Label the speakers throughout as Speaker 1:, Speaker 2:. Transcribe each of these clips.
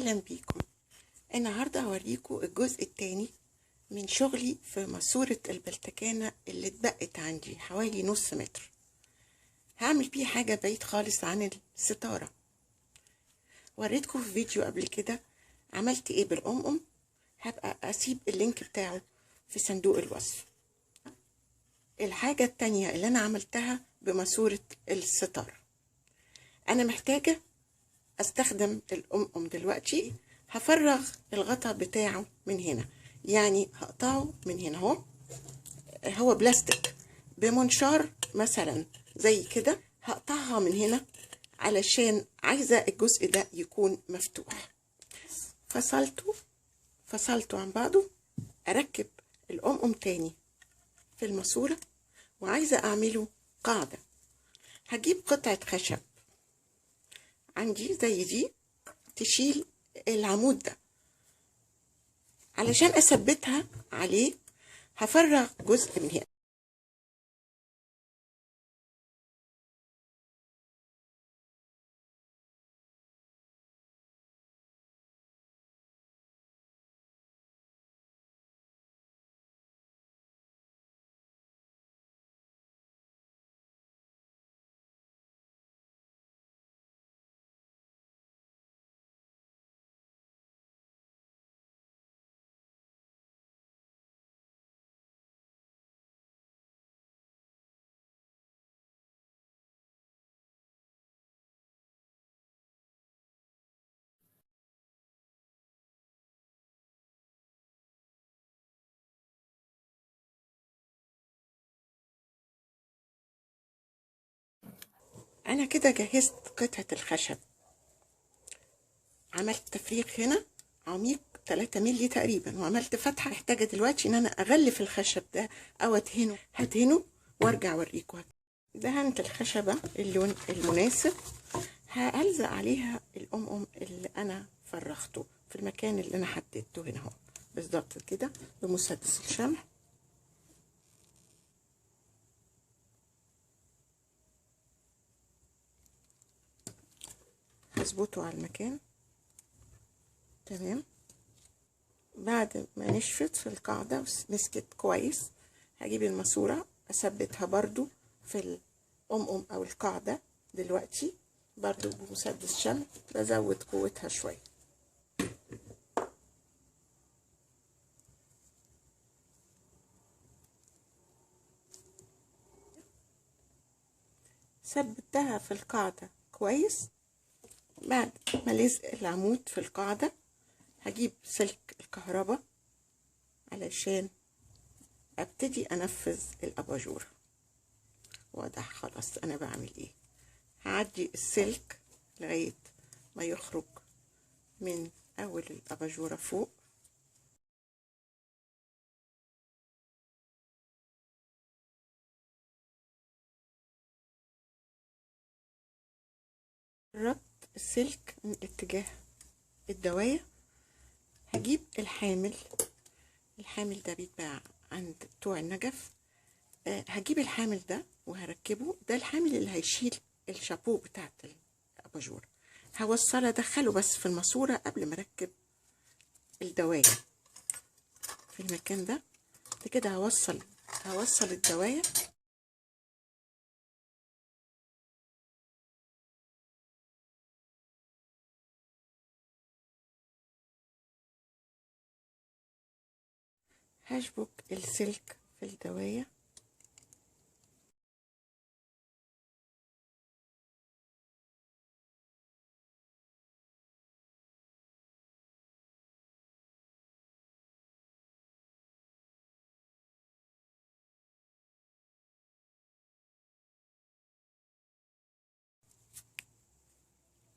Speaker 1: اهلا بيكم. النهارده هوريكم الجزء الثاني من شغلي في ماسورة البلتكانة اللي اتبقت عندي حوالي نص متر. هعمل بيه حاجة بعيد خالص عن الستارة. وريتكم في فيديو قبل كده عملت ايه بالأمأم، هبقى اسيب ال link بتاعه في صندوق الوصف. الحاجة التانية اللي انا عملتها بماسورة الستارة، انا محتاجة استخدم الأمأم دلوقتي. هفرغ الغطا بتاعه من هنا، يعني هقطعه من هنا اهو، هو بلاستيك بمنشار مثلا زي كده، هقطعها من هنا علشان عايزة الجزء ده يكون مفتوح. فصلته عن بعضه. اركب الأمأم تاني في الماسورة، وعايزة اعمله قاعدة. هجيب قطعة خشب عندي زي دي تشيل العمود ده، علشان اثبتها عليه هفرغ جزء من هنا. أنا كده جهزت قطعة الخشب، عملت تفريغ هنا عميق 3 مللي تقريبا، وعملت فتحة. محتاجة دلوقتي إن أنا أغلف الخشب ده أو أدهنه، هدهنه وأرجع أوريكم. دهنت الخشبة اللون المناسب، هلزق عليها الأمأم اللي أنا فرغته في المكان اللي أنا حددته هنا أهو بالظبط كده بمسدس الشمع. هظبطه على المكان تمام. بعد ما نشفت في القاعدة ومسكت كويس، هجيب الماسورة اثبتها برضو في الأمأم او القاعدة دلوقتي برضو بمسدس شمع، بزود قوتها شوية. ثبتها في القاعدة كويس. بعد ما لزق العمود في القاعدة هجيب سلك الكهرباء علشان ابتدي انفذ الاباجورة. واضح خلاص انا بعمل ايه. هعدي السلك لغاية ما يخرج من اول الاباجورة فوق. ربط السلك من اتجاه الدواية. هجيب الحامل، الحامل ده بيتباع عند بتوع النجف. هجيب الحامل ده وهركبه، ده الحامل اللي هيشيل الشابو بتاعت الاباجور. هوصله ادخله بس في الماسورة قبل ما اركب الدواية في المكان ده. كده هوصل الدواية. هشبك السلك في الدواية.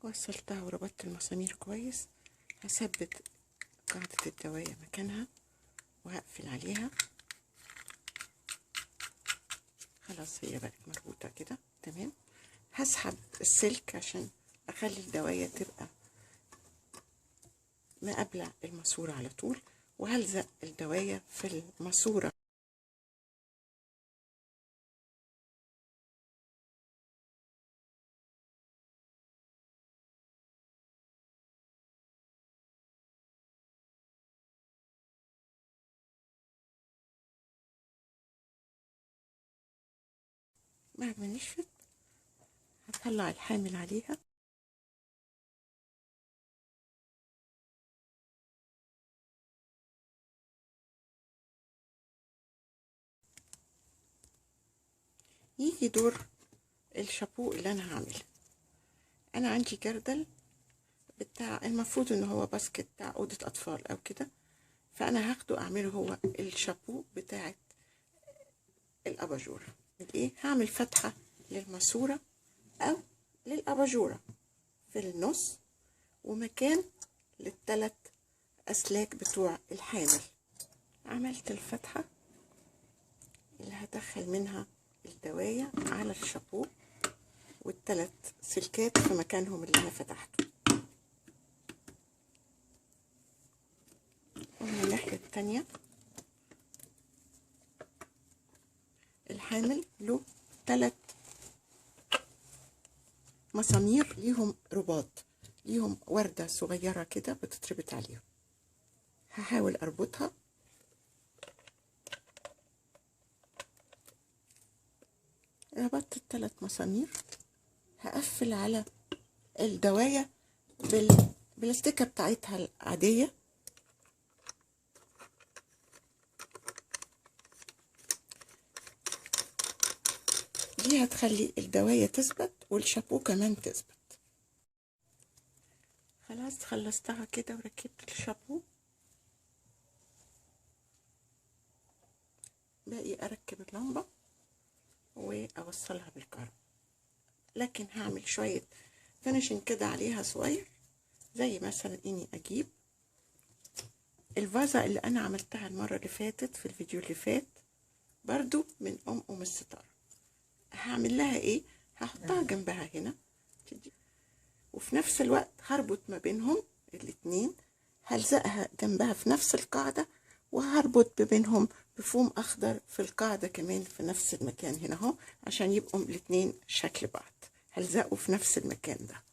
Speaker 1: وصلتها وربطت المسامير كويس. هثبت قاعدة الدواية مكانها وهقفل عليها. خلاص هي بقت مربوطة كده تمام. هسحب السلك عشان اخلي الدواية تبقى مقابلة الماسورة على طول، وهلزق الدواية في الماسورة. بعد ما نشفت هطلع الحامل عليها. يجي دور الشابو اللي انا هعمله. انا عندي جردل بتاع، المفروض ان هو basket بتاع اوضة اطفال او كده، فانا هاخده اعمله هو الشابو بتاعه الاباجوره. ايه، هعمل فتحه للماسوره او للاباجوره في النص، ومكان للثلاث اسلاك بتوع الحامل. عملت الفتحة اللي هدخل منها الدواية على الشابو، والثلاث سلكات في مكانهم اللي انا فتحته. ومن الناحية التانية الحامل له 3 مسامير ليهم رباط، ليهم وردة صغيرة كده بتتربط عليهم. هحاول اربطها. ربطت الثلاث مسامير. هقفل على الدواية بالبلاستيكة بتاعتها العادية. دي هتخلي الدواية تثبت والشابو كمان تثبت. خلاص خلصتها كده وركبت الشابو. باقي اركب اللمبة واوصلها بالكهرباء، لكن هعمل شوية finishing كده عليها صغير، زي مثلا اني اجيب الفازة اللي انا عملتها المرة اللي فاتت في الفيديو اللي فات، برضو من ام الستارة. هعمل لها ايه؟ هحطها جنبها هنا، وفي نفس الوقت هربط ما بينهم الاتنين، هلزقها جنبها في نفس القاعدة، وهربط ما بينهم بفوم اخضر في القاعدة كمان في نفس المكان هنا اهو، عشان يبقوا الاتنين شكل بعض. هلزقه في نفس المكان ده.